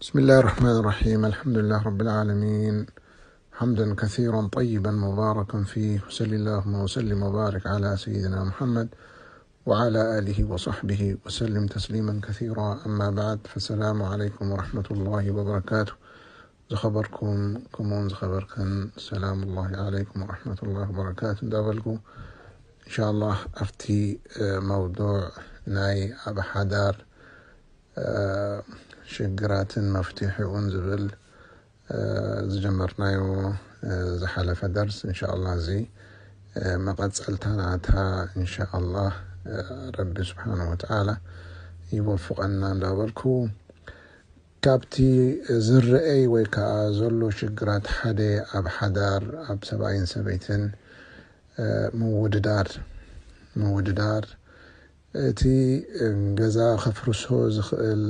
بسم الله الرحمن الرحيم. الحمد لله رب العالمين. حمدا كثيرا طيبا مباركا فيه. وصل اللهم وسلم وبارك على سيدنا محمد وعلى آله وصحبه وسلم تسليما كثيرا. أما بعد، فالسلام عليكم ورحمة الله وبركاته. ዝኸበርኩም ከምኡውን ዝኸበርክን፣ ሰላም ላሂ ዓለይኩም ወረሕመቱላሂ ወበረካቱ እንዳበልኩ፣ እንሻላህ ኣብቲ መውዱዕ ናይ ኣብ ሓዳር ሽግራትን መፍትሒኡን ዝብል ዝጀመርናዮ ዝሓለፈ ደርስ፣ እንሻላህ እዚ መቐፀልታ ናታ፣ እንሻላህ ረቢ ስብሓን ወተዓላ ይወፍቐና እንዳበልኩ፣ ካብቲ ዝረአይ ወይ ከዓ ዘሎ ሽግራት ሓደ ኣብ ሓዳር፣ ኣብ ሰብኣይን ሰበይትን ምውድዳር ምውድዳር እቲ ገዛ ከፍርሶ ዝኽእል፣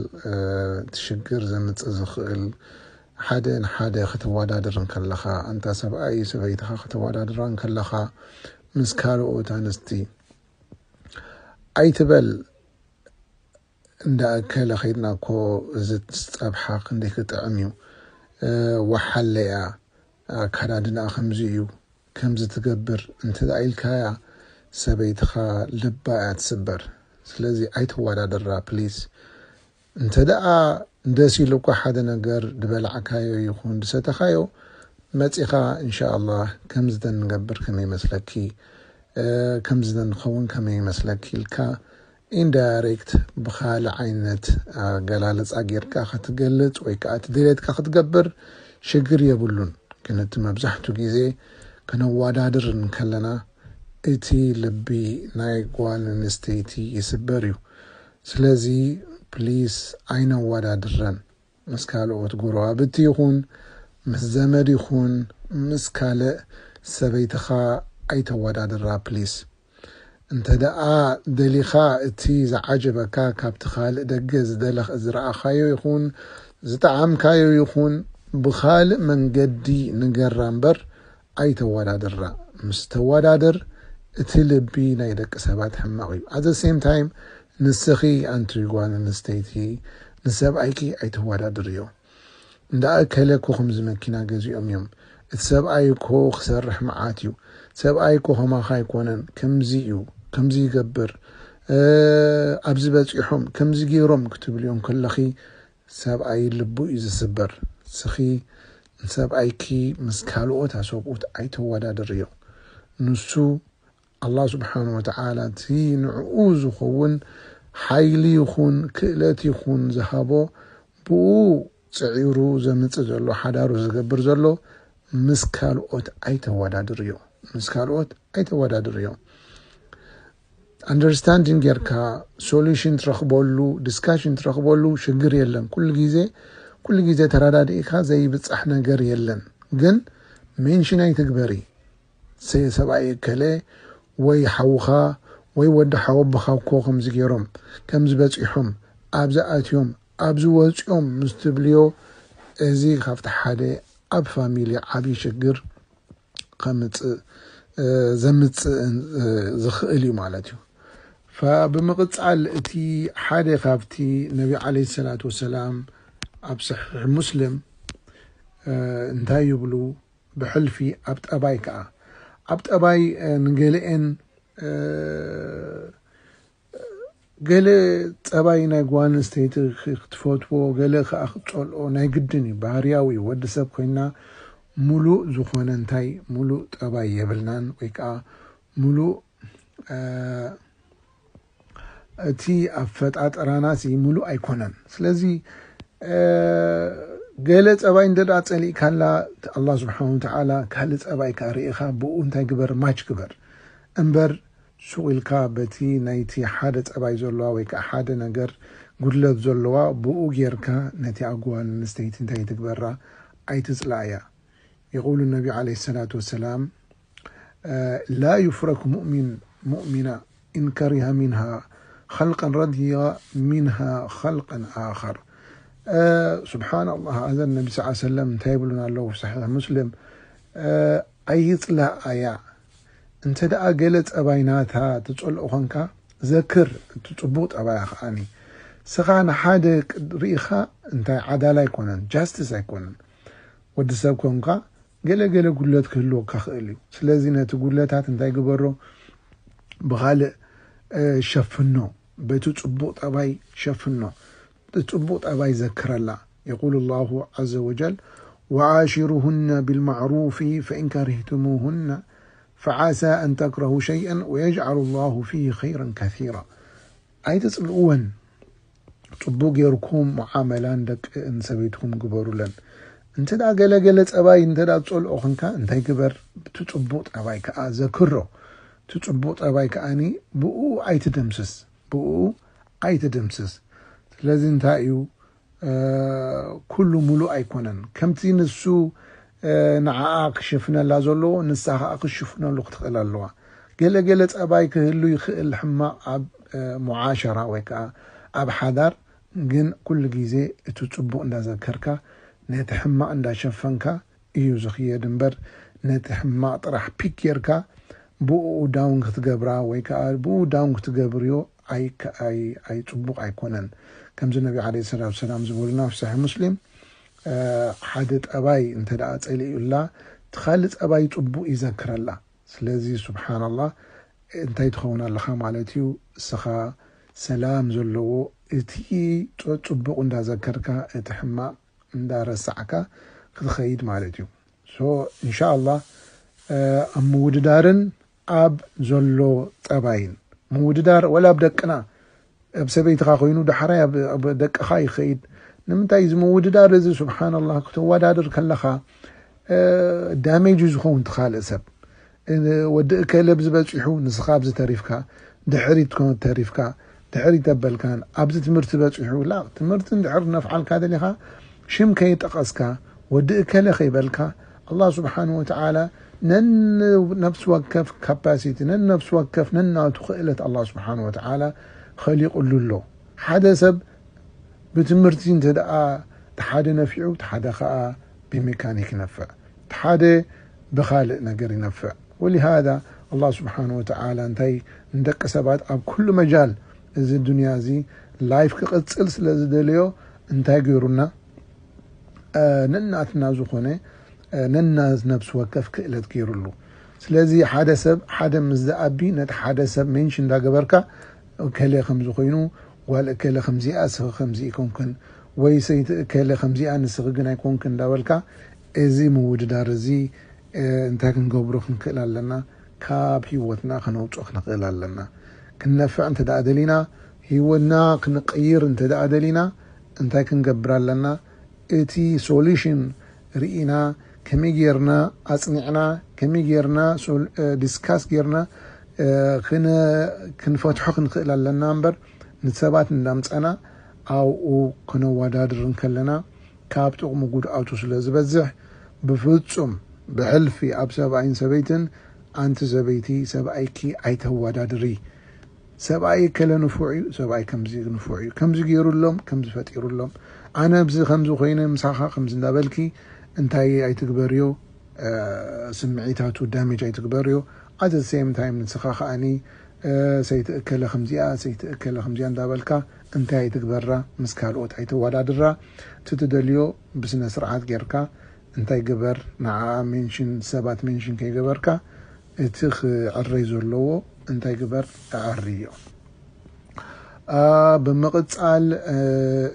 እቲ ሽግር ዘምፅእ ዝኽእል ሓደ ንሓደ ከተወዳድር እንከለኻ፣ ኣንታ ሰብኣይ ሰበይትኻ ከተወዳድራ እንከለኻ ምስ ካልኦት ኣንስቲ ኣይትበል። እንዳ እከለ ኸይድና እኮ እዚ ጸብሓ ክንደይ ክጥዕም እዩ፣ ወሓለያ ኣከዳድና ከምዚ እዩ፣ ከምዚ ትገብር እንተ ኢልካያ ሰበይትኻ ልባ እያ ትስበር። ስለዚ ኣይተወዳድራ ፕሊስ። እንተ ደኣ ደስ ኢሉኳ ሓደ ነገር ድበላዕካዮ ይኹን ድሰተኻዮ መጺኻ እንሻኣላህ ከምዚ ተንገብር ከመይ መስለኪ፣ ከምዚ ተንኸውን ከመይ መስለኪ ኢልካ ኢንዳይሬክት ብኻልእ ዓይነት ኣገላልጻ ጌርካ ክትገልጽ ወይ ከኣ እቲ ድሌትካ ክትገብር ሽግር የብሉን። ግን እቲ መብዛሕቱ ግዜ ክነወዳድር እንከለና እቲ ልቢ ናይ ጓል ኣንስተይቲ ይስበር እዩ። ስለዚ ፕሊስ ኣይነወዳድረን። ምስ ካልኦት ጎረባብቲ ይኹን ምስ ዘመድ ይኹን ምስ ካልእ ሰበይትኻ ኣይተወዳድራ ፕሊስ። እንተ ደኣ ደሊኻ እቲ ዝዓጀበካ ካብቲ ካልእ ደገ ዝደለኽ ዝረኣኻዮ ይኹን ዝጠዓምካዮ ይኹን ብኻልእ መንገዲ ንገራ እምበር ኣይተወዳድራ። ምስ ተወዳድር እቲ ልቢ ናይ ደቂ ሰባት ሕማቕ እዩ። ኣት ሴም ታይም ንስኺ ኣንቲ ጓል ኣንስተይቲ ንሰብኣይኪ ኣይተወዳድርዮ። እንዳ እከለ እኮ ከምዚ መኪና ገዚኦም እዮም፣ እቲ ሰብኣይ እኮ ክሰርሕ መዓት እዩ፣ ሰብኣይ እኮ ከማኻ ኣይኮነን፣ ከምዚ እዩ፣ ከምዚ ይገብር፣ ኣብዚ በፂሖም፣ ከምዚ ገይሮም ክትብልዮም ከለኺ ሰብኣይ ልቡ እዩ ዝስበር። ንስኺ ንሰብኣይኪ ምስ ካልኦት ኣሰብኡት ኣይተወዳድርዮ። ንሱ ኣላህ ስብሓን ወተዓላ እቲ ንዕኡ ዝኸውን ሓይሊ ይኹን ክእለት ይኹን ዝሃቦ ብኡ ፅዒሩ ዘምፅእ ዘሎ ሓዳሩ ዝገብር ዘሎ ምስ ካልኦት ኣይተወዳድርዮ። ምስ ካልኦት ኣይተወዳድርዮ። ኣንደርስታንዲንግ ጌርካ ሶሉሽን ትረኽበሉ፣ ዲስካሽን ትረኽበሉ ሽግር የለን። ኩሉ ግዜ ኩሉ ግዜ ተረዳዲእካ ዘይብፃሕ ነገር የለን። ግን ሜንሽን ኣይትግበሪ። ሰብኣይ እከለ ወይ ሓውኻ ወይ ወዲ ሓወቦኻ እኮ ከምዚ ገይሮም ከምዚ በፂሖም ኣብዚ ኣትዮም ኣብዚ ወፂኦም ምስ ትብልዮ እዚ ካብቲ ሓደ ኣብ ፋሚሊ ዓብዪ ሽግር ከምፅእ ዘምፅእ ዝኽእል እዩ ማለት እዩ። ብምቕፃል እቲ ሓደ ካብቲ ነቢ ዓለይሂ ሰላቱ ወሰላም ኣብ ሰሒሕ ሙስሊም እንታይ ይብሉ ብሕልፊ ኣብ ጠባይ ከኣ ኣብ ጠባይ ንገለኤን ገለ ጸባይ ናይ ጓል ኣንስተይቲ ክትፈትዎ ገለ ከኣ ክትጸልኦ ናይ ግድን እዩ። ባህርያዊ እዩ። ወዲ ሰብ ኮይና ሙሉእ ዝኾነ እንታይ ሙሉእ ጠባይ የብልናን ወይ ከኣ ሙሉእ እቲ ኣፈጣጥራና ሲ ሙሉእ ኣይኮነን። ስለዚ ገለ ጸባይ እንተ ደኣ ጸሊእካላ ኣላህ ስብሓን ወተዓላ ካልእ ጸባይ ከኣ ርኢኻ ብኡ እንታይ ግበር ማች ግበር እምበር ሱቕ ኢልካ በቲ ናይቲ ሓደ ጸባይ ዘለዋ ወይ ከኣ ሓደ ነገር ጉድለት ዘለዋ ብኡ ጌርካ ነቲ ኣጓል ኣንስተይቲ እንታይ ትግበራ ኣይትጽላእያ። የቁሉ ነቢ ዓለይሂ ሰላቱ ወሰላም لا يفرق مؤمن مؤمنة إن كره منها خلقا رضي منها خلقا آخر. ስብሓን ኣላህ ኣዘን ነቢ ስ ሰለም እንታይ ይብሉና ኣለዉ ሰሒሕ ሙስሊም ኣይፅላኣያ እንተ ደኣ ገለ ፀባይ ናታ ትፀልኦ ኾንካ ዘክር እቲ ፅቡቕ ጠባያ ከዓኒ ስኻ ንሓደ ሪኢኻ እንታይ ዓዳል ኣይኮነን፣ ጃስትስ ኣይኮነን። ወዲ ሰብ ኮንካ ገለ ገለ ጉድለት ክህልወካ ክእል እዩ። ስለዚ ነቲ ጉድለታት እንታይ ግበሮ? ብኻልእ ሸፍኖ፣ በቲ ጽቡቕ ጠባይ ሸፍኖ። ጽቡቕ ጠባይ ዘክረላ። يقول الله عز وجل: وعاشروهن بالمعروف فإن كرهتموهن فعسى أن تكرهوا شيئا ويجعل الله فيه خيرا كثيرا. ኣይትጽልእወን። ጽቡቕ ጌርኩም ሙዓመላን ደቂ ሰበይትኩም ግበሩለን። እንተ ደኣ ገለገለ ጸባይ እንተ ደኣ ትጸልኦ ኽንካ እንታይ ግበር? እቲ ጽቡቕ ጠባይ ከኣ ዘክሮ። እቲ ጽቡቕ ጠባይ ከኣኒ ብኡ ኣይትደምስስ፣ ብኡ ኣይትደምስስ። ስለዚ እንታይ እዩ? ኩሉ ሙሉእ ኣይኮነን። ከምቲ ንሱ ንዓኣ ክሽፍነላ ዘለዎ ንሳ ከዓ ክሽፍነሉ ክትኽእል ኣለዋ። ገለ ገለ ጸባይ ክህሉ ይኽእል ሕማቕ ኣብ ሙዓሸራ ወይ ከዓ ኣብ ሓዳር፣ ግን ኩሉ ግዜ እቲ ጽቡቕ እንዳዘከርካ ነቲ ሕማቕ እንዳሸፈንካ እዩ ዝኽየድ እምበር፣ ነቲ ሕማቕ ጥራሕ ፒክ ጌርካ ብኡ ዳውን ክትገብራ ወይ ከዓ ብኡ ዳውን ክትገብርዮ ኣይ ጽቡቕ ኣይኮነን። ከምዚ ነቢ ዓለይሂ ሰላቱ ሰላም ዝበሉና ኣብ ሰሒሕ ሙስሊም፣ ሓደ ጠባይ እንተ ደኣ ጸሊኡላ እቲ ካልእ ጸባይ ጽቡቕ ይዘክረላ። ስለዚ ሱብሓነላህ እንታይ ትኸውን ኣለኻ ማለት እዩ? እስኻ ሰላም ዘለዎ እቲ ጽቡቕ እንዳዘከርካ እቲ ሕማቕ እንዳረሳዕካ ክትኸይድ ማለት እዩ። ሶ እንሻኣላህ ኣብ ምውድዳርን ኣብ ዘሎ ጠባይን ምውድዳር ወላ ኣብ ደቅና ኣብ ሰበይትኻ ኮይኑ ዳሕራይ ኣብ ደቅኻ ይኸይድ። ንምንታይ እዚ ምውድዳር እዚ ሱብሓነላህ ክተወዳድር ከለኻ ዳሜጅ እዩ ዝኸውን ትኻልእ ሰብ። ወዲ እከለ ኣብዚ በጺሑ ንስኻ ኣብዚ ተሪፍካ፣ ድሕሪት ኮን ተሪፍካ፣ ድሕሪት ተበልካን ኣብዚ ትምህርቲ በጺሑ ላ ትምህርቲ እንድሕር ነፍዓልካ ደሊኻ ሽም ከይጠቐስካ ወዲ እከለ ከይበልካ ኣላህ ስብሓን ወተዓላ ነን ነፍሲ ወከፍ ካፓሲቲ ነን ነፍሲ ወከፍ ነናቱ ክእለት ኣላህ ስብሓን ወተዓላ ኸሊቑሉ ኣሎ። ሓደ ሰብ ብትምህርቲ እንተ ደኣ ተሓደ ነፊዑ ተሓደ ኸኣ ብሜካኒክ ይነፍዕ ተሓደ ብኻልእ ነገር ይነፍዕ። ወሊሃዛ ኣላህ ስብሓን ወተዓላ እንታይ ንደቂ ሰባት ኣብ ኩሉ መጃል እዚ ዱንያ እዚ ላይፍ ክቕጽል ስለ ዝደለዮ እንታይ ገይሩና ነናትና ዝኾነ ነና ነብሲ ወከፍ ክእለት ገይሩሉ። ስለዚ ሓደ ሰብ ሓደ ምስ ዝኣቢ ነቲ ሓደ ሰብ ሜንሽን እንዳገበርካ እከለ ከምዚ ኮይኑ ጓል እከለ ከምዚኣ ስኺ ከምዚ ይኮንክን ወይ ሰይቲ እከለ ከምዚኣ ንስኺ ግን ኣይኮንክን እንዳበልካ እዚ ምውድዳር እዚ እንታይ ክንገብሮ ክንክእል ኣለና? ካብ ህይወትና ከነውፅኦ ክንኽእል ኣለና። ክንነፍዕ እንተ ደኣ ደሊና፣ ህይወትና ክንቕይር እንተ ደኣ ደሊና፣ እንታይ ክንገብር ኣለና? እቲ ሶሉሽን ርኢና፣ ከመይ ጌርና ኣጽኒዕና፣ ከመይ ጌርና ዲስካስ ጌርና ክንፈትሖ ክንኽእል ኣለና እምበር ንሰባት እንዳምጸና ኣብኡ ከነወዳድር እንከለና ካብ ጥቕሙ ጉድኣቱ ስለ ዝበዝሕ ብፍጹም ብሕልፊ ኣብ ሰብኣይን ሰበይትን ኣንቲ ሰበይቲ ሰብኣይኪ ኣይተወዳድሪ። ሰብኣይ ከለ ንፉዕ እዩ፣ ሰብኣይ ከምዚ ንፉዕ እዩ፣ ከምዚ ገይሩሎም፣ ከምዚ ፈጢሩሎም፣ ኣነ ኣብዚ ከምዚ ኮይነ ምሳኻ ከምዚ እንዳበልኪ እንታይ ኣይትግበርዮ፣ ስምዒታቱ ዳሜጅ ኣይትግበርዮ። ኣት ሴም ታይም ንስኻ ከኣኒ ሰይቲ እከለ ከምዚኣ ሰይቲ እከለ ከምዚኣ እንዳበልካ እንታይ ኣይትግበራ፣ ምስ ካልኦት ኣይተወዳድራ። እቲ ትደልዮ ብስነ ስርዓት ጌርካ እንታይ ግበር፣ ንዓኣ ሜንሽን ሰባት ሜንሽን ከይገበርካ እቲ ክዕረይ ዘለዎ እንታይ ግበር ኣዕርዮ። ብምቕጻል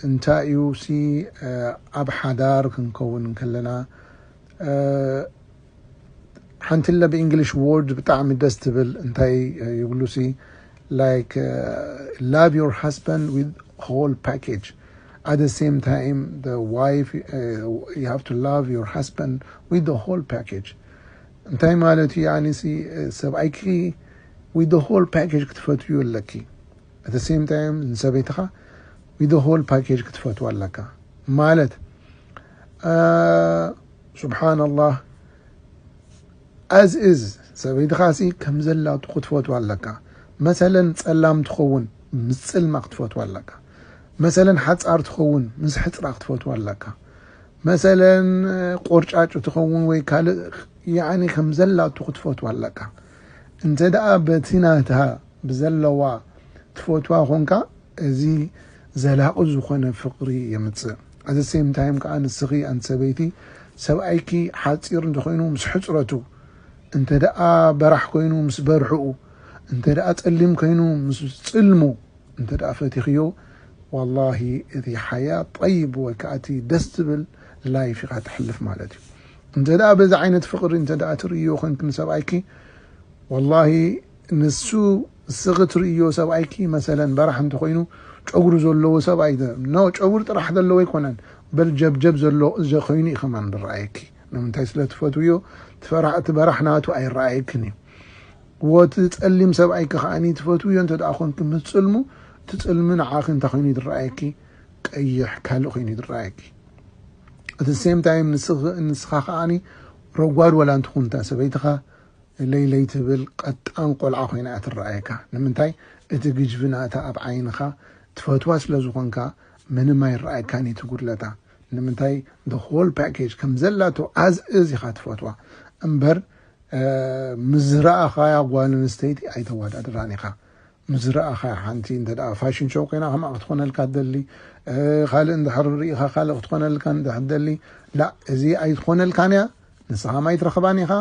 እንታይ እዩ ሲ ኣብ ሓዳር ክንከውን እንከለና ሓንቲ ለ ብእንግሊሽ ወርድ ብጣዕሚ ደስ ትብል እንታይ ይብሉ ሲ like love your husband with whole package at the same time the wife you have to love your husband with the whole package እንታይ ማለት እዩ? ያኒ ሲ ሰብኣይኪ with the whole package ክትፈትዩ ኣለኪ። At the same time ንሰበይትኻ with the whole package ክትፈትዋ ኣለካ ማለት ሱብሓነላህ። As is ሰበይትኻ ሲ ከም ዘላቱ ክትፈትዋ ኣለካ። መሰለን ጸላም ትኸውን ምስ ጽልማ ክትፈትዋ ኣለካ። መሰለን ሓጻር ትኸውን ምስ ሕጽራ ክትፈትዋ ኣለካ። መሰለን ቆርጫጭ ትኸውን ወይ ካልእ ያኒ ከም ዘላቱ ክትፈትዋ ኣለካ። እንተ ደኣ በቲ ናታ ብዘለዋ ትፈትዋ ኾንካ እዚ ዘላቒ ዝኾነ ፍቕሪ የምጽእ። At the same time ከዓ ንስኺ ኣንቲ ሰበይቲ ሰብኣይኪ ሓጺር እንተኾይኑ ምስ ሕጽረቱ፣ እንተ ደኣ በራሕ ኮይኑ ምስ በርሕኡ፣ እንተ ደኣ ጸሊም ኮይኑ ምስ ጽልሙ እንተ ደኣ ፈቲኽዮ፣ ዋላሂ እቲ ሓያ ጠይብ ወይ ከዓ እቲ ደስ ትብል ላይፍ ኢኻ ትሕልፍ ማለት እዩ። እንተ ደኣ በዚ ዓይነት ፍቕሪ እንተ ደኣ ትርእዮ ኮንክ ንሰብኣይኪ፣ ወላሂ ንሱ ንስኺ ትርእዮ ሰብኣይኪ መሰለን በራሕ እንተኾይኑ ጨጉሪ ዘለዎ ሰብኣይ ደ-፣ ኖ ጨጉሪ ጥራሕ ዘለዎ ኣይኮነን፣ በል ጀብጀብ ዘሎ እዘ ኮይኑ እዩ ከማን ዝረኣየኪ። ንምንታይ ስለ ትፈትውዮ፣ እቲ ፈራሕ-፣ እቲ በራሕ ናቱ ኣይረኣየክን እዩ። ወቲ ጸሊም ሰብኣይኪ ከዓኒ ትፈትውዮ እንተ ደኣ ኮንኪ ምስ ጽልሙ፣ እቲ ጽልሚ ንዓኺ እንታይ ኮይኑ ይድረኣየኪ? ቀይሕ ካልእ ኮይኑ ይድረኣየኪ። እቲ ሴም ታይም ንስኺ-፣ ንስኻ ከዓኒ ረጓድ ወላ እንትኹን እታ ሰበይትኻ ለይለይ ትብል ቀጣን ቆልዓ ኮይና እያ ትረኣየካ። ንምንታይ? እቲ ግጅቢ ናታ ኣብ ዓይንኻ ትፈትዋ ስለ ዝኾንካ ምንም ኣይረኣየካን እዩ እቲ ጉድለታ። ንምንታይ? The whole package ከም ዘላቶ as is ኢኻ ትፈትዋ እምበር፣ እ፣ ምስ ዝረኣኻያ ጓል ኣንስተይቲ ኣይተወዳድራን ኢኻ። ምስ ዝረኣኻያ ሓንቲ እንተ ደኣ ፋሽን ሾው ኮይና ከምኣ ክትኾነልካ ትደሊ፣ እ፣ ካልእ እንድሕር ርኢኻ ካልእ ክትኾነልካ እንድሕር ትደሊ፣ ላ፣ እዚ ኣይትኾነልካን እያ። ንስኻ ማይ ትረኽባን ኢኻ፣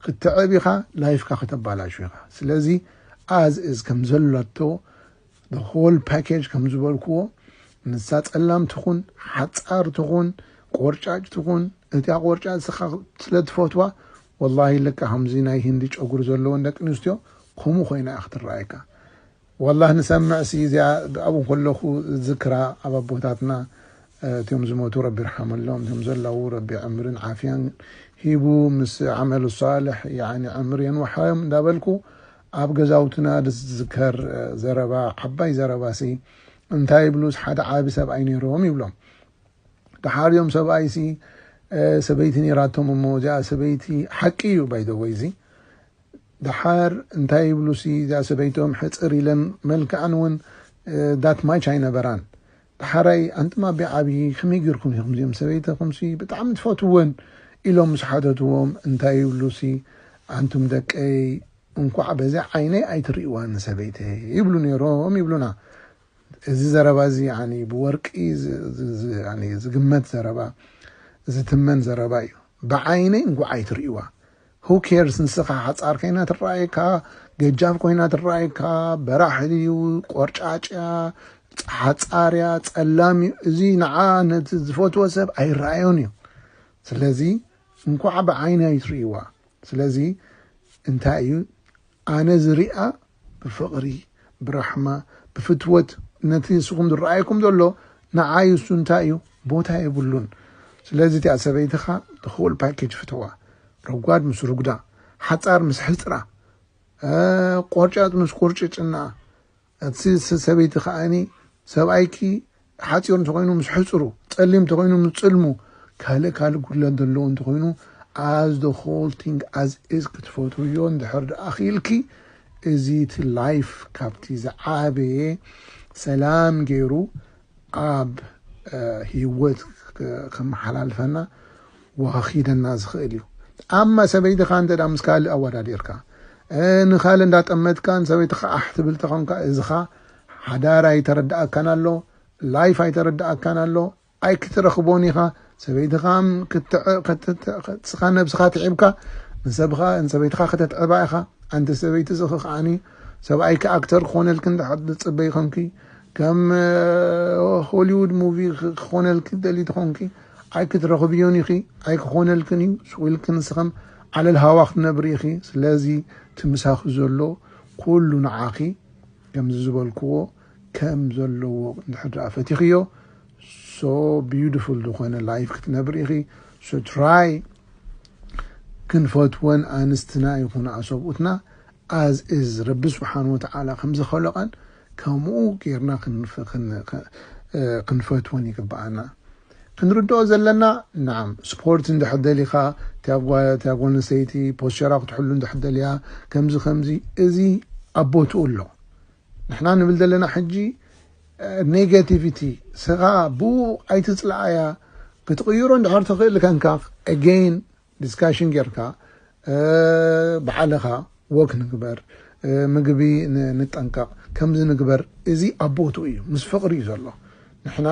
ክትዕብ ኢኻ፣ ላይፍካ ከተባላሹ ኢኻ። ስለዚ as is ከም ዘላቶ the whole package ከም ዝበልክዎ፣ ንሳ ጸላም ትኹን፣ ሓጻር ትኹን፣ ቆርጫጭ ትኹን፣ እቲኣ ቆርጫጭ ስኻ ስለ ትፈትዋ፣ ወላሂ ልካ ከምዚ ናይ ህንዲ ጨጉሪ ዘለወን ደቂ ኣንስትዮ ከምኡ ኮይና እያ ክትረኣየካ። ወላሂ ንሰምዕ ሲ እዚኣ ኣብኡ ከለኹ ዝክራ ኣብ ኣቦታትና፣ እ፣ እቲኦም ዝሞቱ ረቢ ይርሓመሎም፣ እቲኦም ዘለዉ ረቢ ዕምርን ዓፍያን ሂቡ ምስ ዓመል ሳልሕ፣ ያኒ፣ ዕምሪ የንውሓዮም እንዳበልኩ ኣብ ገዛውትና ዝዝከር፣ እ፣ ዘረባ፣ ዓባይ ዘረባ ሲ እንታይ ይብሉስ፣ ሓደ ዓቢ ሰብኣይ ነይሮም ይብሎም። ደሓር እዮም ሰብኣይ ሲ፣ እ፣ ሰበይቲ ነይራቶም እሞ እዚኣ ሰበይቲ ሓቂ እዩ፣ by the way፣ እዚ ደሓር እንታይ ይብሉ ሲ፣ እዛ ሰበይቶም ሕጽር ኢለን መልክዐን እውን፣ እ፣ that much ኣይነበራን። ደሓራይ ኣንትም ኣቢ ዓብዪ ከመይ ጌርኩም ኢኹም እዚኦም ሰበይትኹም ሲ ብጣዕሚ ትፈትወን ኢሎም ምስ ሓተትዎም እንታይ ይብሉ ሲ፣ ኣንቱም ደቀይ እንኳዕ በዚ ዓይነይ ኣይትርእይዋን ሰበይተይ ይብሉ ነይሮም ይብሉና። እዚ ዘረባ እዚ ያኒ ብወርቂ ዝ-፣ ዝ-፣ ዝ-፣ ያኒ ዝግመት ዘረባ፣ ዝትመን ዘረባ እዩ። ብዓይነይ እንኳዕ ኣይትርእይዋ። Who cares? ንስኻ ሓጻር ኮይና ትረኣየካ፣ ገጃፍ ኮይና ትረኣየካ፣ በራሕ ድዩ፣ ቆርጫጭያ፣ ሓጻርያ፣ ጸላም እዩ። እዚ ንዓ ነቲ ዝፈትዎ ሰብ ኣይረኣዮን እዩ። ስለዚ እንኳዕ ብዓይኒ ኣይትርእይዋ። ስለዚ እንታይ እዩ ኣነ ዝሪኣ? ብፍቕሪ፣ ብራሕማ፣ ብፍትወት ነቲ ንስኹም ዝረኣየኩም ዘሎ ንዓይ እሱ እንታይ እዩ? ቦታ የብሉን። ስለዚ እቲኣ ሰበይትኻ the whole package ፍተዋ። ረጓድ ምስ ርጉዳ፣ ሓጻር ምስ ሕጽራ፣ እ፣ ቆርጫጭ ምስ ቁርጭጭና፣ እቲ ስ-፣ ሰበይቲ ከዓኒ ሰብኣይኪ ሓጺር እንተኾይኑ ምስ ሕጽሩ፣ ጸሊም እንተኾይኑ ምስ ጽልሙ፣ ካልእ ካልእ ጉድለት ዘለዎ እንተኾይኑ፣ as the whole thing as is ክትፈትውዮ እንድሕር ደኣ ኽኢልኪ፣ እዚ እቲ ላይፍ ካብቲ ዝዓበየ ሰላም ገይሩ ኣብ፣ እ፣ ህይወት ክ-፣ ከመሓላልፈና ወኺደና ዝኽእል እዩ። ኣማ ሰበይትኻ እንተ ደኣ ምስ ካልእ ኣወዳዲርካ፣ እ፣ ንኻልእ እንዳጠመትካ ንሰበይትኻ ኣሕ ትብል ተኾንካ፣ እዚኻ ሓዳር ኣይተረድኣካን ኣሎ፣ ላይፍ ኣይተረድኣካን ኣሎ፣ ኣይክትረኽቦን ኢኻ። ሰበይትኻ ክትዕ-፣ ክትዕ-፣ ስኻ ነብስኻ ትዒብካ፣ ንሰብኻ፣ ንሰበይትኻ ከተትዕባ ኢኻ። ኣንቲ ሰበይቲ እዚ ከዓኒ ሰብኣይኪ ኣክተር ክኾነልኪ እንድሕር ትጽበይ ኮንኪ፣ ከም፣ እ፣ ሆሊውድ ሙቪ ክ-፣ ክኾነልኪ ትደሊ ተኾንኪ፣ ኣይክትረኽብዮን ኢኺ፣ ኣይክኾነልክን እዩ። ሱቕ ኢልኪ ንስኽም ዓለል ሃዋ ክትነብሪ ኢኺ። ስለዚ እቲ ምሳኺ ዘሎ ኩሉ ንዓኺ፣ ከምዚ ዝበልክዎ፣ ከም ዘለዎ እንድሕር ደኣ ፈቲኽዮ፣ so beautiful ዝኾነ ላይፍ ክትነብሪ ኢኺ። So try ክንፈትወን ኣንስትና ይኹና ሰብኡትና as is ረቢ ስብሓን ወተዓላ ከም ዝኸለቐን ከምኡ ጌርና ክንፍ-፣ ክን-፣ ክ-፣ እ፣ ክንፈትወን ይግብኣና። ክንርድኦ ዘለና፣ ናዓም፣ ስፖርት እንድሕር ደሊኻ፣ እቲኣ ጓ-፣ እቲኣ ጓል ኣንስተይቲ ፖስቸራ ክትሕሉ እንድሕር ደልያ፣ ከምዚ ከምዚ፣ እዚ ኣብ ቦትኡ ኣሎ። ንሕና ንብል ዘለና ሕጂ፣ እ፣ ኔጋቲቪቲ፣ ስኻ ብኡ ኣይትጽልኣያ፣ ክትቕይሮ እንድሕር ትኽእል ከንካ፣ again ዲስካሽን ጌርካ፣ እ፣ ባዕልኻ ወክ ንግበር። ምግቢ ንጠንቀቕ፣ ከምዚ ንግበር። እዚ ኣብ ቦትኡ እዩ፣ ምስ ፍቕሪ እዩ ዘሎ። ንሕና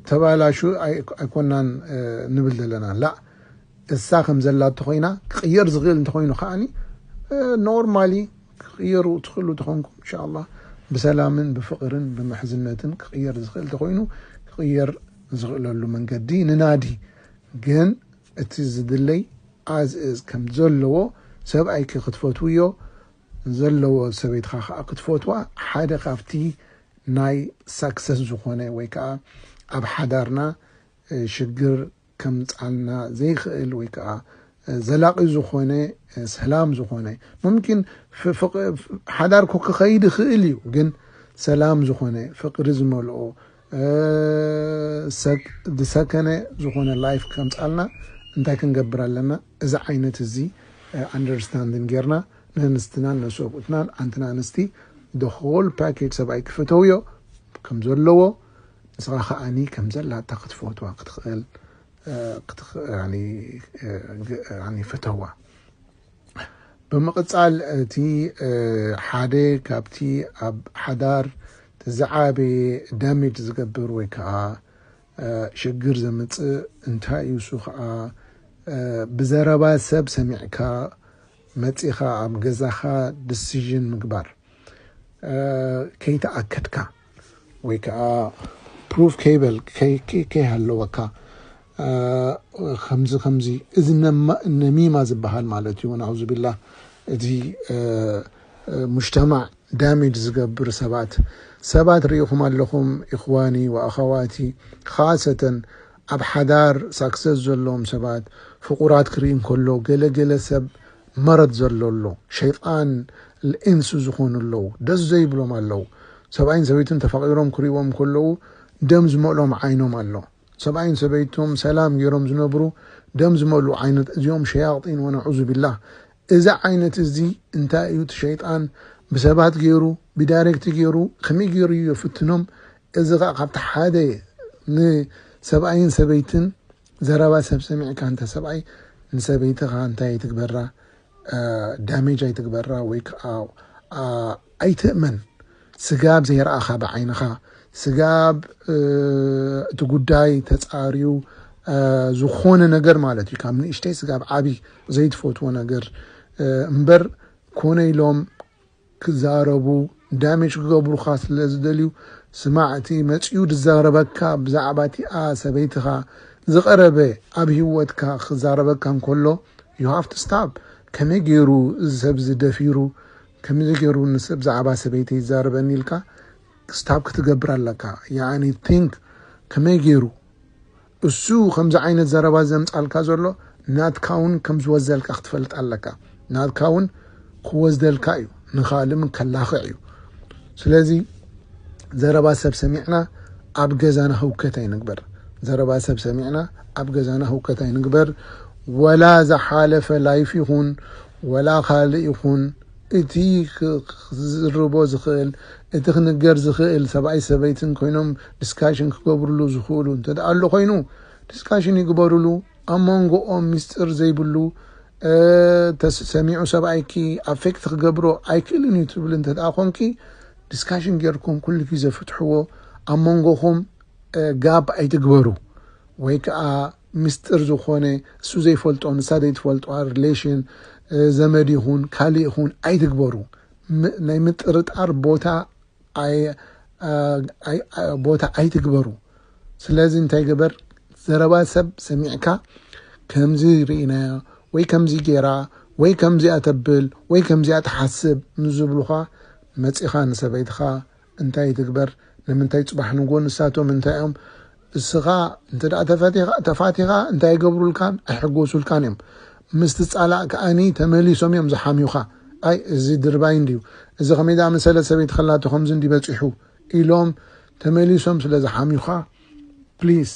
ተባላሹ ኣይኮናን ንብል ዘለና። ላ እሳ ከም ዘላ እንተኮይና፣ ክቕየር ዝኽእል እንተኮይኑ ከዓኒ ኖርማሊ ክቕየሩ ትኽእሉ ተኾንኩም እንሻላ ብሰላምን ብፍቕርን ብምሕዝነትን ክቕየር ዝኽእል ተኾይኑ ክቕየር ዝኽእለሉ መንገዲ ንናዲ። ግን እቲ ዝድለይ ኣዝእዝ ከም ዘለዎ ሰብኣይኪ ክትፈትውዮ፣ ዘለዎ ሰበይትኻ ከዓ ክትፈትዋ ሓደ ካብቲ ናይ ሳክሰስ ዝኾነ ወይ ከዓ ኣብ ሓዳርና ሽግር ከምፃልና ዘይኽእል ወይ ከዓ ዘላቂ ዝኾነ ሰላም ዝኾነ ሙምኪን ሓዳር ኮ ክኸይድ ይኽእል እዩ፣ ግን ሰላም ዝኾነ ፍቅሪ ዝመልኦ ዝሰከነ ዝኾነ ላይፍ ከምፃልና እንታይ ክንገብር ኣለና? እዚ ዓይነት እዚ ኣንደርስታንድን ጌርና ንንስትናን ነሰብኡትናን ኣንትና ኣንስቲ ሆል ፓኬጅ ሰብኣይ ክፈተውዮ ከም ዘለዎ ንስኻ ከዓኒ ከም ዘላታ ክትፈትዋ ክትኽእል ፈተዋ። ብምቕፃል እቲ ሓደ ካብቲ ኣብ ሓዳር ዝዓበየ ዳሜጅ ዝገብር ወይ ከዓ ሽግር ዘምፅእ እንታይ እዩ? እሱ ከዓ ብዘረባ ሰብ ሰሚዕካ መፂኻ ኣብ ገዛኻ ዲሲዥን ምግባር ከይተኣከድካ ወይ ከዓ ፕሩፍ ከይበል ከይሃለወካ ከምዚ ከምዚ እዚ ነሚማ ዝበሃል ማለት እዩ። ናዑዙ ቢላህ፣ እዚ ሙጅተማዕ ዳሜጅ ዝገብር ሰባት ሰባት ርኢኹም ኣለኹም። ኢኽዋኒ ወኣኸዋቲ፣ ካሰተን ኣብ ሓዳር ሳክሰስ ዘለዎም ሰባት ፍቁራት ክርኢ እንከሎ ገለ ገለ ሰብ መረድ ዘሎ ኣሎ፣ ሸይጣን ልኢንሱ ዝኾኑ ኣለዉ፣ ደስ ዘይብሎም ኣለዉ። ሰብኣይን ሰበይትን ተፋቒሮም ክርእዎም ከለዉ ደም ዝመሎም ዓይኖም ኣሎ። ሰብኣይን ሰበይቶም ሰላም ገይሮም ዝነብሩ ደም ዝመሉ ዓይነት እዚኦም ሸያጢን ወነዑዙ ቢላህ። እዚ ዓይነት እዚ እንታይ እዩ? እቲ ሸይጣን ብሰባት ገይሩ ብዳይሬክት ገይሩ ከመይ ገይሩ እዩ የፍትኖም? እዚ ከዓ ካብቲ ሓደ ንሰብኣይን ሰበይትን ዘረባ ሰብ ሰሚዕካ እንተ ሰብኣይ ንሰበይትኻ እንታይ ኣይትግበራ፣ ዳሜጅ ኣይትግበራ ወይ ከዓ ኣይትእመን። ስጋብ ዘይረኣኻ ብዓይንኻ ስጋብ እቲ ጉዳይ ተፃርዩ ዝኾነ ነገር ማለት እዩ፣ ካብ ንእሽተይ ስጋብ ዓብዪ ዘይትፈትዎ ነገር እምበር ኮነ ኢሎም ክዛረቡ ዳሜጅ ክገብሩኻ ስለ ዝደልዩ፣ ስማዕ፣ እቲ መፂኡ ዝዛረበካ ብዛዕባ እቲኣ ሰበይትኻ ዝቐረበ ኣብ ህይወትካ ክዛረበካ እንከሎ you have to stop። ከመይ ገይሩ እዚ ሰብ እዚ ደፊሩ፣ ከመይ ገይሩ ንሰብ ብዛዕባ ሰበይተይ ይዛረበኒ ኢልካ ስታፕ ክትገብር ኣለካ። ያኒ ቲንክ ከመይ ገይሩ እሱ ከምዚ ዓይነት ዘረባ ዘምፃልካ ዘሎ ናትካ እውን ከም ዝወዘልካ ክትፈልጥ ኣለካ። ናትካ እውን ክወዝደልካ እዩ፣ ንኻልእ ምን ከላኽዕ እዩ። ስለዚ ዘረባ ሰብ ሰሚዕና ኣብ ገዛና ህውከት ኣይንግበር። ዘረባ ሰብ ሰሚዕና ኣብ ገዛና ህውከት ኣይንግበር። ወላ ዝሓለፈ ላይፍ ይኹን ወላ ካልእ ይኹን እቲ ክዝርቦ ዝኽእል እቲ ክንገር ዝኽእል ሰብኣይ ሰበይትን ኮይኖም ዲስካሽን ክገብርሉ ዝኽእሉ እንተ ኣሎ ኮይኑ ዲስካሽን ይግበሩሉ። ኣብ መንጎኦም ሚስጥር ዘይብሉ ሰሚዑ ሰብኣይኪ ኣፌክት ክገብሮ ኣይክእልን እዩ ትብል እንተ ኮንኪ ዲስካሽን ጌርኩም ኩሉ ግዜ ፍትሕዎ። ኣብ መንጎኹም ጋብ ኣይትግበሩ ወይ ከዓ ሚስጥር ዝኾነ እሱ ዘይፈልጦ ንሳ ዘይትፈልጦ ሪሌሽን ዘመድ ይኹን ካልእ ይኹን ኣይትግበሩ። ናይ ምጥርጣር ቦታ ቦታ ኣይትግበሩ። ስለዚ እንታይ ግበር፣ ዘረባ ሰብ ሰሚዕካ ከምዚ ርኢናያ ወይ ከምዚ ጌራ ወይ ከምዚኣ ተብል ወይ ከምዚኣ ትሓስብ ምስ ዝብሉኻ መፂኻ ንሰበይትኻ እንታይ ትግበር፣ ንምንታይ ፅባሕ ንጎ ንሳቶም እንታይ እዮም እስኻ እንተ ደኣ ተፈቲኻ እንታይ ይገብሩልካን ኣይሕጎሱልካን እዮም። ምስ ትጻላእ ከኣኒ ተመሊሶም እዮም ዝሓምዩኻ። ኣይ እዚ ድርባይ እንድዩ፣ እዚ ከመይ ደኣ መሰለ ሰበይቲ ከላቶ ከምዚ እንዲ በጺሑ ኢሎም ተመሊሶም ስለ ዝሓምዩኻ፣ ፕሊስ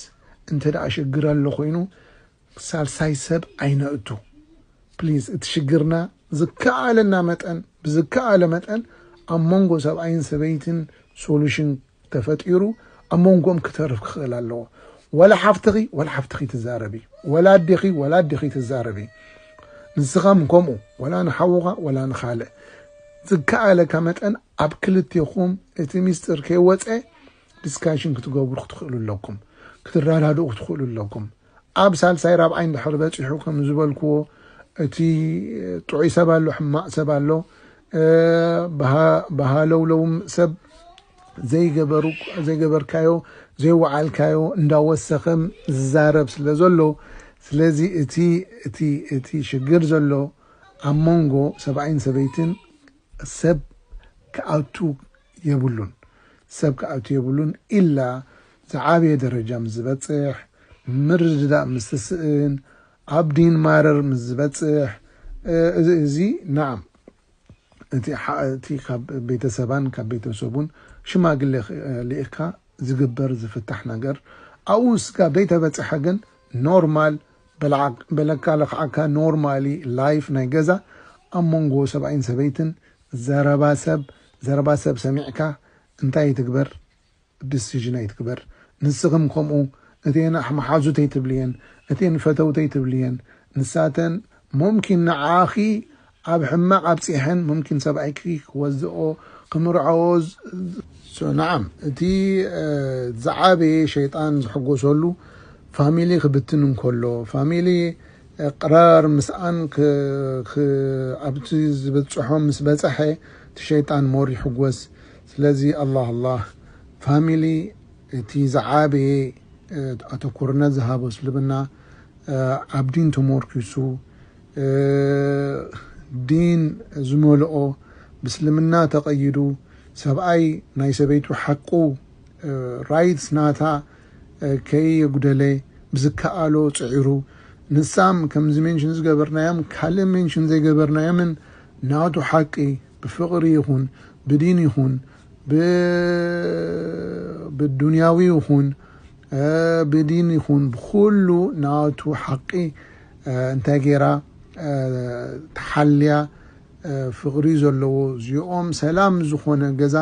እንተ ደኣ ሽግር ኣሎ ኮይኑ ሳልሳይ ሰብ ኣይነእቱ። ፕሊዝ እቲ ሽግርና ዝከኣለና መጠን ብዝከኣለ መጠን ኣብ መንጎ ሰብኣይን ሰበይትን ሶሉሽን ተፈጢሩ ኣብ መንጎኦም ክተርፍ ክኽእል ኣለዎ። ወላ ሓፍትኺ ወላ ሓፍትኺ ትዛረቢ፣ ወላ ኣዴኺ ወላ ኣዴኺ ትዛረቢ። ንስኻም ከምኡ፣ ወላ ንሓውኻ ወላ ንኻልእ ዝከኣለካ መጠን ኣብ ክልቴኹም እቲ ሚስጥር ከይወፀ ዲስካሽን ክትገብሩ ክትኽእሉ ኣለኩም። ክትረዳድኡ ክትኽእሉ ኣለኩም። ኣብ ሳልሳይ ራብዓይ እንድሕር በፂሑ ከም ዝበልክዎ እቲ ጥዑይ ሰብ ኣሎ፣ ሕማቕ ሰብ ኣሎ፣ ብሃለውለውም ሰብ ዘይገበርካዮ ዘይወዓልካዮ እንዳወሰኸም ዝዛረብ ስለ ዘሎ፣ ስለዚ እቲ እቲ እቲ ሽግር ዘሎ ኣብ መንጎ ሰብኣይን ሰበይትን ሰብ ክኣቱ የብሉን። ሰብ ክኣቱ የብሉን። ኢላ ዝዓበየ ደረጃ ምስ ዝበፅሕ፣ ምርድዳእ ምስ ትስእን፣ ኣብ ዲን ማረር ምስ ዝበፅሕ፣ እዚ እዚ ናዓም እቲ ካብ ቤተሰባን ካብ ቤተሰቡን ሽማግሌ ልኢኽካ ዝግበር ዝፍታሕ ነገር ኣብኡ ስጋብ ዘይተበፅሐ ግን ኖርማል በለካ ለኽዓካ ኖርማሊ ላይፍ ናይ ገዛ ኣብ መንጎ ሰብኣይን ሰበይትን ዘረባ ሰብ ዘረባ ሰብ ሰሚዕካ እንታይ ይትግበር? ዲሲዥን ኣይትግበር። ንስኽም ከምኡ እተን ኣሕመሓዙተይ ትብልየን እተን ፈተውተይ ትብልየን ንሳተን ሙምኪን ንዓኺ ኣብ ሕማቕ ኣብፂሐን ሙምኪን ሰብኣይኪ ክወዝኦ ክምርዐዎ። ናዓም እቲ ዝዓበየ ሸይጣን ዝሕጎሰሉ ፋሚሊ ክብትን እንከሎ ፋሚሊ ቅራር ምስኣን ኣብቲ ዝበፅሖ ምስ በፀሐ እቲ ሸይጣን ሞር ይሕጎስ። ስለዚ ኣላህ ኣላህ ፋሚሊ እቲ ዝዓበየ ኣተኩርነት ዝሃቦ እስልምና ኣብ ዲን ተሞርኪሱ ዲን ዝመልኦ ብእስልምና ተቐይዱ ሰብኣይ ናይ ሰበይቱ ሓቁ ራይትስ ናታ ከየጉደለ ብዝከኣሎ ፅዒሩ ንሳም ከምዚ ሜንሽን ዝገበርናዮም ካልእ ሜንሽን ዘይገበርናዮምን ናቱ ሓቂ ብፍቕሪ ይኹን ብዲን ይኹን ብዱንያዊ ይኹን ብዲን ይኹን ብኩሉ ናቱ ሓቂ እንታይ ገይራ ተሓልያ ፍቕሪ ዘለዎ እዚኦም ሰላም ዝኾነ ገዛ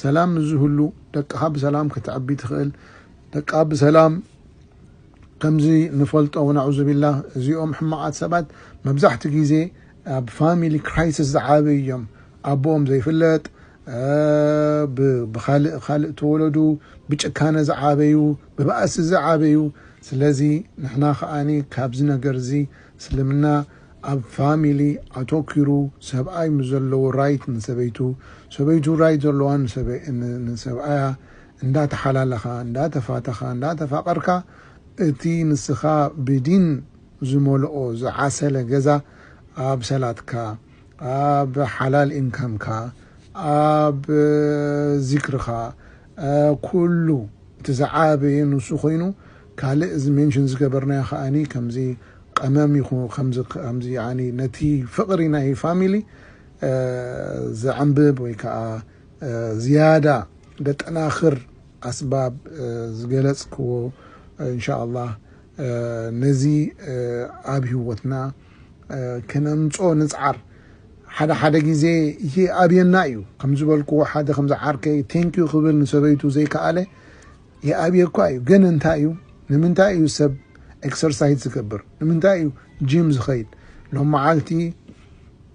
ሰላም ዝህሉ ደቅኻ ብሰላም ከተዕቢ ትኽእል ደቃ ብሰላም ከምዚ ንፈልጦ ወናዑዙ ቢላህ እዚኦም ሕማቓት ሰባት መብዛሕቲ ግዜ ኣብ ፋሚሊ ክራይሲስ ዝዓበዩ እዮም። ኣቦኦም ዘይፍለጥ ብካልእ ካልእ ተወለዱ ብጭካነ ዝዓበዩ ብባእሲ ዝዓበዩ። ስለዚ ንሕና ከኣኒ ካብዚ ነገር እዚ እስልምና ኣብ ፋሚሊ ኣተኪሩ ሰብኣይ ምስ ዘለዎ ራይት ንሰበይቱ ሰበይቱ ራይት ዘለዋ ንሰብኣያ እንዳተሓላለኻ እንዳተፋተኻ እንዳተፋቐርካ እቲ ንስኻ ብዲን ዝመልኦ ዝዓሰለ ገዛ ኣብ ሰላትካ ኣብ ሓላል ኢንካምካ ኣብ ዚክርኻ ኩሉ እቲ ዝዓበየ ንሱ ኮይኑ ካልእ እዚ ሜንሽን ዝገበርናዮ ከዓኒ ከምዚ ቀመም ይኹ ከምዚ ከምዚ ያኒ ነቲ ፍቕሪ ናይ ፋሚሊ ዘዕንብብ ወይ ከዓ ዝያዳ ደጠናኽር ኣስባብ ዝገለጽክዎ እንሻ ኣላህ ነዚ ኣብ ህይወትና ከነምጾ ንጽዓር። ሓደ ሓደ ግዜ ይኣብየና እዩ። ከም ዝበልክዎ ሓደ ከምዚ ዓርከይ ቴንኪዩ ክብል ንሰበይቱ ዘይከኣለ ይኣብየኳ እዩ። ግን እንታይ እዩ ንምንታይ እዩ ሰብ ኤክሰርሳይዝ ዝገብር? ንምንታይ እዩ ጂም ዝኸይድ? ሎም መዓልቲ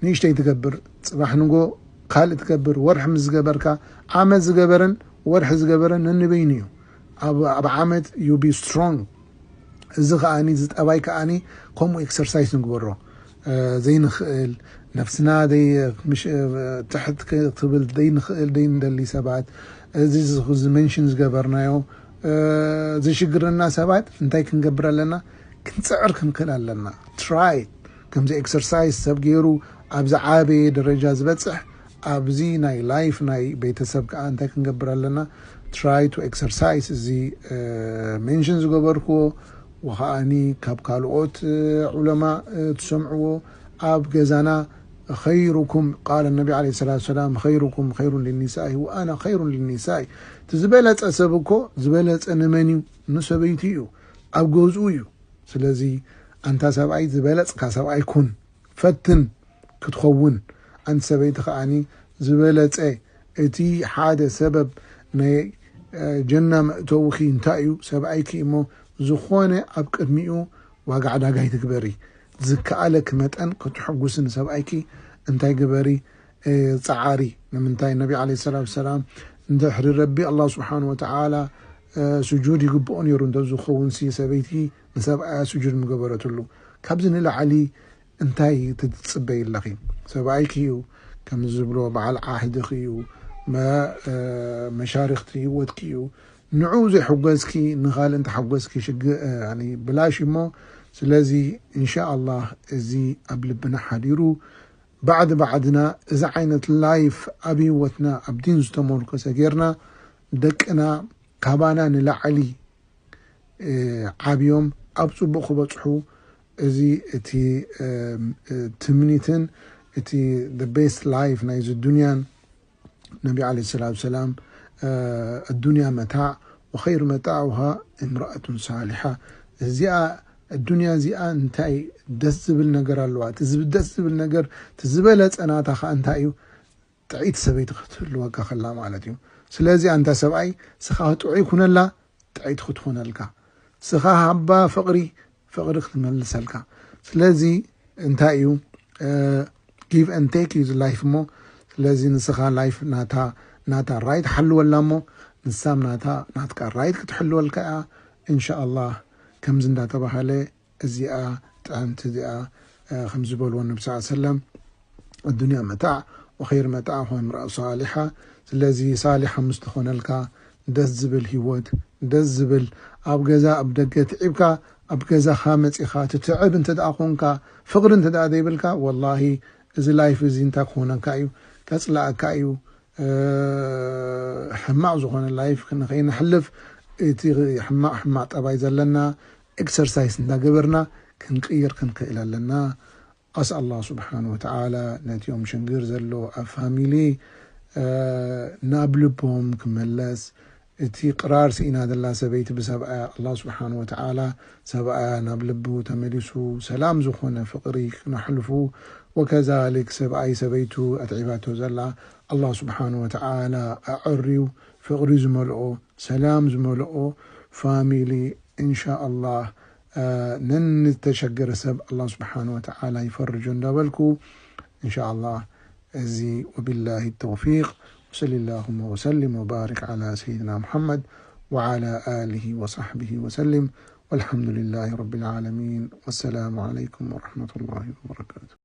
ንእሽተይ ትገብር፣ ፅባሕ ንጎ ካልእ ትገብር። ወርሒ ምስ ዝገበርካ ዓመት ዝገበረን ወርሒ ዝገበረን ነንበይኑ እዩ። ኣብ ዓመት ዩ ቢ ስትሮንግ። እዚ ከዓኒ እዚ ጠባይ ከዓኒ ከምኡ ኤክሰርሳይዝ ንግበሮ። ዘይንኽእል ነፍስና ትሕት ክትብል ዘይንኽእል ዘይንደሊ ሰባት እዚ ሜንሽን ዝገበርናዮ ዝሽግረና ሰባት እንታይ ክንገብር ኣለና? ክንፅዕር ክንክእል ኣለና። ትራይ ከምዚ ኤክሰርሳይዝ ሰብ ገይሩ ኣብ ዝዓበየ ደረጃ ዝበፅሕ ኣብዚ ናይ ላይፍ ናይ ቤተሰብ ከዓ እንታይ ክንገብር ኣለና? ትራይ ቱ ኤክሰርሳይዝ እዚ ሜንሽን ዝገበርክዎ ወኸዓኒ ካብ ካልኦት ዑለማ ትሰምዕዎ ኣብ ገዛና ኸይሩኩም ቃለ ነቢ ለ ሰላት ሰላም ኸይሩኩም ኸይሩን ልኒሳኢ ወኣና ኸይሩን ልኒሳኢ እቲ ዝበለፀ ሰብ እኮ ዝበለፀ ንመን እዩ? ንሰበይቲ እዩ ኣብ ገዝኡ እዩ። ስለዚ ኣንታ ሰብኣይ ዝበለፅካ ሰብኣይ ኩን ፈትን ክትኸውን ኣንቲ ሰበይቲ ከዓኒ ዝበለፀ እቲ ሓደ ሰበብ ናይ ጀና መእተውኺ እንታይ እዩ ሰብኣይኪ እሞ ዝኾነ ኣብ ቅድሚኡ ዋጋ ዕዳጋ ይትግበሪ። ዝከኣለኪ መጠን ክትሕጉሲ ንሰብኣይኪ እንታይ ግበሪ፣ እ፣ ጸዓሪ። ንምንታይ ነቢ ዓለይሂ ሰላቱ ወሰላም እንድሕሪ ረቢ ኣላህ ስብሓን ወተዓላ፣ እ፣ ስጁድ ይግብኦ ነይሩ እንተዝኸውን ሲ ሰበይቲ ንሰብኣያ ስጁድ ምገበረትሉ። ካብዚ ንላዕሊ እንታይ ትጽበይ ኣለኺ? ሰብኣይኪ እዩ፣ ከም ዝብሎ በዓል ዓህድኺ እዩ፣ መ-፣ እ፣ መሻርኽቲ ህይወትኪ እዩ። ንዑ ዘይሕጎዝኪ ንኻልእ እንተሓጎዝኪ ሽግ-፣ እ፣ ያኒ ብላሽ እሞ። ስለዚ እንሻኣላህ እዚ ኣብ ልብና ሓዲሩ ባዕዲ ባዕድና እዚ ዓይነት ላይፍ ኣብ ህይወትና ኣብ ዲን ዝተመርኮሰ ጌርና ደቅና ካባና ንላዕሊ፣ እ፣ ዓብዮም ኣብ ጽቡቕ ክበጽሑ፣ እዚ እቲ፣ እ፣ እ፣ ትምኒትን እቲ the best life ናይዚ ዱንያን ነቢ ዓለይሂ ሰላቱ ወሰላም፣ እ፣ ኣዱንያ መታዕ ወኸይሩ መታዕሃ እምረኣቱን ሳሊሓ። እዚኣ ኣዱንያ እዚኣ እንታይ ደስ ዝብል ነገር ኣለዋ? እቲ ዝብ-፣ ደስ ዝብል ነገር፣ እቲ ዝበለጸ ናታ ኸኣ እንታይ እዩ? ጥዕይቲ ሰበይቲ ክትህልወካ ከላ ማለት እዩ። ስለዚ ኣንታ ሰብኣይ፣ ስኻ ጥዑይ ኩነላ፣ ጥዕይቲ ክትኾነልካ። ስኻ ሃባ ፍቕሪ፣ ፍቕሪ ክትመልሰልካ። ስለዚ እንታይ እዩ? እ፣ ጊቭ ኤንድ ቴክ እዩ እዚ ላይፍ እሞ። ስለዚ ንስኻ ላይፍ ናታ፣ ናታ ራይት ሓልወላ እሞ፣ ንሳም ናታ፣ ናትካ ራይት ክትሕልወልካ እያ። ኢንሻኣላህ ከምዚ እንዳተባሃለ እዚኣ ጥዕምቲ እዚኣ፣ እ፣ ከም ዝበልዎ ነቢ ሰለላሁ ዐለይሂ ወሰለም፣ ኣዱንያ መታዕ ወኸይር መታዕ ሆ እምረእ ሳሊሓ። ስለዚ ሳሊሓ ምስ ትኾነልካ ደስ ዝብል ህይወት፣ ደስ ዝብል ኣብ ገዛ ኣብ ደገ ትዒብካ፣ ኣብ ገዛኻ መጺኻ ትትዕብ እንተ ደኣ ኾንካ፣ ፍቕሪ እንተ ደኣ ዘይብልካ፣ ወላሂ እዚ ላይፍ እዚ እንታይ ክኾነካ እዩ? ከጽልኣካ እዩ። እ፣ ሕማቕ ዝኾነ ላይፍ ንኸይነሕልፍ እቲ ሕማቕ ሕማቕ ጠባይ ዘለና ኤክሰርሳይስ እንዳገበርና ክንቅይር ክንክእል ኣለና። ኣስኣል ኣላህ ስብሓን ወተዓላ ነቲኦም ሽግር ዘሎ ኣብ ፋሚሊ፣ እ፣ ናብ ልቦም ክመለስ፣ እቲ ቅራር ስኢና ዘላ ሰበይቲ ብሰብኣያ ኣላህ ስብሓን ወተዓላ ሰብኣያ ናብ ልቡ ተመሊሱ ሰላም ዝኾነ ፍቕሪ ክነሕልፉ፣ ወከዛሊክ ሰብኣይ ሰበይቱ ኣትዒባቶ ዘላ ኣላህ ስብሓን ወተዓላ ኣዐርዩ ፍቕሪ ዝመልኦ ሰላም ዝመልኦ ፋሚሊ ኢንሻኣላህ፣ እ፣ ነንተሸገረ ሰብ ኣላህ ስብሓን ወተዓላ ይፈርጆ እንዳበልኩ ኢንሻኣላህ እዚ ወቢላሂ ተውፊቅ ወሰሊ ላሁመ ወሰሊም ወባሪክ ዓላ ሰይድና ሙሐመድ ወዓላ ኣሊሂ ወሰሕቢሂ ወሰሊም ወልሐምዱሊላሂ ረቢል ዓለሚን። ወሰላሙ ዓለይኩም ወረሕመቱላሂ ወበረካቱ።